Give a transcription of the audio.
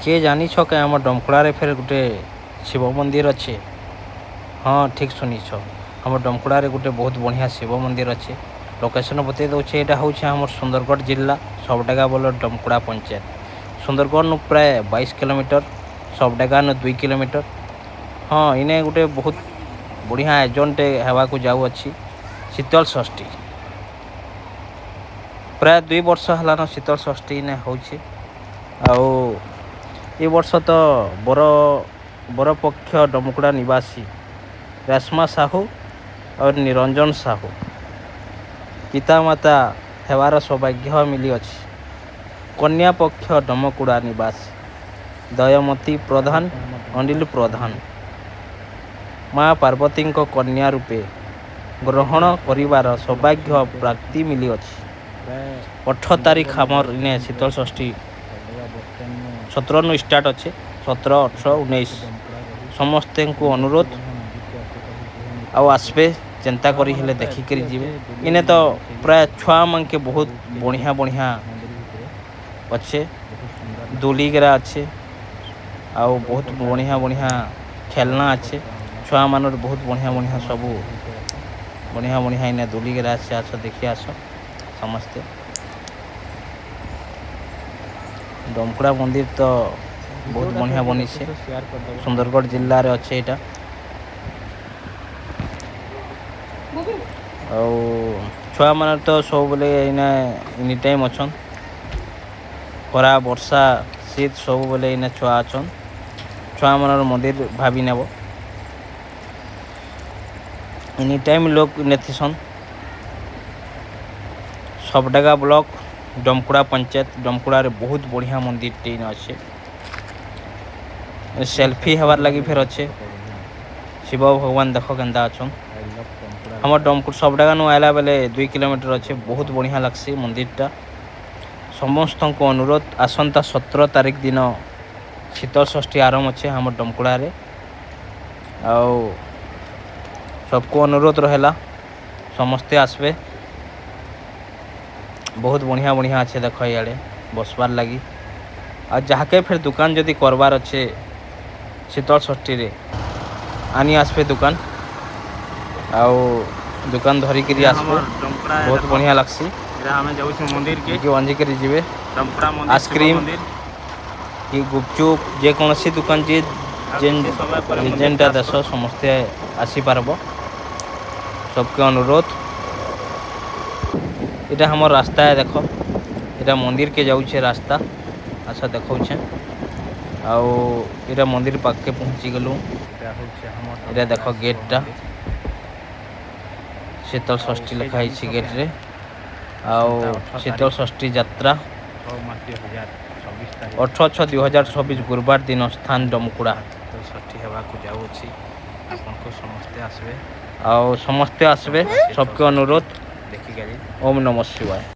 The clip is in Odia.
କିଏ ଜାନିଛ କେ ଆମ ଡମକୁଡ଼ାରେ ଫେର୍ ଗୋଟେ ଶିବ ମନ୍ଦିର ଅଛେ? ହଁ, ଠିକ୍ ଶୁନିଛ। ଆମ ଡମକୁଡ଼ାରେ ଗୋଟେ ବହୁତ ବଢ଼ିଆ ଶିବ ମନ୍ଦିର ଅଛେ। ଲୋକେସନ୍ ବତେଇ ଦଉଛେ। ଏଇଟା ହଉଛି ଆମର ସୁନ୍ଦରଗଡ଼ ଜିଲ୍ଲା, ସବଡେଗା ବୋଲ ଡମକୁଡ଼ା ପଞ୍ଚାୟତ। ସୁନ୍ଦରଗଡ଼ନୁ ପ୍ରାୟ 22 କିଲୋମିଟର, ସବଡେଗାନୁ 2 କିଲୋମିଟର। ହଁ, ଇନେ ଗୋଟେ ବହୁତ ବଢ଼ିଆ ଆୟୋଜନଟେ ହେବାକୁ ଯାଉଅଛି, ଶୀତଳ ଷଷ୍ଠୀ। ପ୍ରାୟ 2 ବର୍ଷ ହେଲାନ ଶୀତଳ ଷଷ୍ଠୀ ଇନେ ହଉଛି। ଆଉ ଏ ବର୍ଷ ତ ବରପକ୍ଷ ଡମକୁଡ଼ା ନିବାସୀ ରେଶମା ସାହୁ ଆଉ ନିରଞ୍ଜନ ସାହୁ ପିତାମାତା ହେବାର ସୌଭାଗ୍ୟ ମିଳିଅଛି। କନ୍ୟା ପକ୍ଷ ଡମକୁଡ଼ା ନିବାସୀ ଦୟମତୀ ପ୍ରଧାନ, ଅନିଲ ପ୍ରଧାନ ମା ପାର୍ବତୀଙ୍କ କନ୍ୟା ରୂପେ ଗ୍ରହଣ କରିବାର ସୌଭାଗ୍ୟ ପ୍ରାପ୍ତି ମିଳିଅଛି। 18 ତାରିଖ ଆମର ଇନେ ଶୀତଳ ଷଷ୍ଠୀ 17ନୁ ଷ୍ଟାର୍ଟ ଅଛେ। 17, 18, 19। ସମସ୍ତଙ୍କୁ ଅନୁରୋଧ ଆଉ ଆସବେ, ଯେନ୍ତା କରି ହେଲେ ଦେଖିକରି ଯିବେ। ଇନେ ତ ପ୍ରାୟ ଛୁଆମାନକେ ବହୁତ ବଢ଼ିଆ ବଢ଼ିଆ ଅଛେ, ଦୋଲିଗେରା ଅଛେ ଆଉ ବହୁତ ବଢ଼ିଆ ବଢ଼ିଆ ଖେଲନା ଅଛେ। ଛୁଆମାନର ବହୁତ ବଢ଼ିଆ ବଢ଼ିଆ, ସବୁ ବଢ଼ିଆ ବଢ଼ିଆ ଇନେ ଦୋଲିଗେରା ଅଛି। ଆସ, ଦେଖି ଆସ ସମସ୍ତେ। ଡମକୁଡ଼ା ମନ୍ଦିର ତ ବହୁତ ବଢ଼ିଆ ବନିଛେ। ସୁନ୍ଦରଗଡ଼ ଜିଲ୍ଲାରେ ଅଛେ ଏଇଟା। ଆଉ ଛୁଆମାନେ ତ ସବୁବେଲେ ଏଇନେ ଏନି ଟାଇମ୍ ଅଛନ୍। ଖରା, ବର୍ଷା, ଶୀତ, ସବୁବେଲେ ଏଇନେ ଛୁଆ ଅଛନ୍। ଛୁଆମାନର ମନ୍ଦିର ଭାବି ନେବ। ଏନି ଟାଇମ୍ ଲୋକ ନେଥିସନ୍। ସବଡେଗା ବ୍ଲକ, ଡମକୁଡ଼ା ପଞ୍ଚାୟତ, ଡମକୁଡ଼ାରେ ବହୁତ ବଢ଼ିଆ ମନ୍ଦିରଟେ ଇନେ ଅଛେ। ସେଲ୍ଫି ହେବାର୍ ଲାଗି ଫେର୍ ଅଛେ। ଶିବ ଭଗବାନ ଦେଖ କେନ୍ତା ଅଛନ୍। ଆମର ଡମକୁଡ଼ ସବଡେଗାନୁ ଆଇଲା ବେଲେ 2 କିଲୋମିଟର ଅଛେ। ବହୁତ ବଢ଼ିଆ ଲାଗ୍ସି ମନ୍ଦିରଟା। ସମସ୍ତଙ୍କୁ ଅନୁରୋଧ, ଆସନ୍ତା 17 ତାରିଖ ଦିନ ଶୀତଳ ଷଷ୍ଠୀ ଆରମ୍ଭ ଅଛେ ଆମର ଡମକୁଡ଼ାରେ। ଆଉ ସବକୁ ଅନୁରୋଧ ରହେଲା, ସମସ୍ତେ ଆସବେ। ବହୁତ ବଢ଼ିଆ ବଢ଼ିଆ ଅଛେ ଦେଖ ଇଆଡ଼େ ବସବାର୍ ଲାଗି। ଆଉ ଯାହାକେ ଫେର୍ ଦୁକାନ ଯଦି କରବାର୍ ଅଛେ, ଶୀତଳ ଷଷ୍ଠୀରେ ଆନି ଆସବେ ଦୁକାନ ଆଉ ଦୁକାନ ଧରିକିରି ଆସବେ। ବହୁତ ବଢ଼ିଆ ଲାଗ୍ସି। ଆମେ ଯାଉଛୁ ମନ୍ଦିର କେ। ଟିକେ ବାଞ୍ଜିକରି ଯିବେ। ଡମକୁଡ଼ା ମନ୍ଦିର, ଆଇସ୍କ୍ରିମ୍ ମନ୍ଦିର କି ଗୁପଚୁପ, ଯେକୌଣସି ଦୋକାନ ଯିଏ ଯେନ୍ ଯେନ୍ଟା ଦେଶ, ସମସ୍ତେ ଆସିପାରବ। ସବକେ ଅନୁରୋଧ। ଏଇଟା ଆମର ରାସ୍ତା ଦେଖ, ଏଇଟା ମନ୍ଦିରକେ ଯାଉଛେ ରାସ୍ତା। ଆଚ୍ଛା, ଦେଖଉଛେ। ଆଉ ଏଇଟା ମନ୍ଦିର ପାଖକେ ପହଞ୍ଚି ଗଲୁ। ଏଇଟା ଦେଖ ଗେଟ୍ଟା, ଶୀତଳ ଷଷ୍ଠୀ ଲେଖା ହେଇଛି ଗେଟ୍ରେ। ଆଉ ଶୀତଳ ଷଷ୍ଠୀ ଯାତ୍ରା 18/6/2026 ଗୁରୁବାର ଦିନ, ସ୍ଥାନ ଡମକୁଡ଼ା। ଷଷ୍ଠୀ ହେବାକୁ ଯାଉଅଛି। ଆପଣଙ୍କୁ ସମସ୍ତେ ଆସିବେ। ଆଉ ସମସ୍ତେ ଆସିବେ, ସବକେ ଅନୁରୋଧ। ଦେଖିକି ଓମ୍ ନମଃ ଶିବାୟ।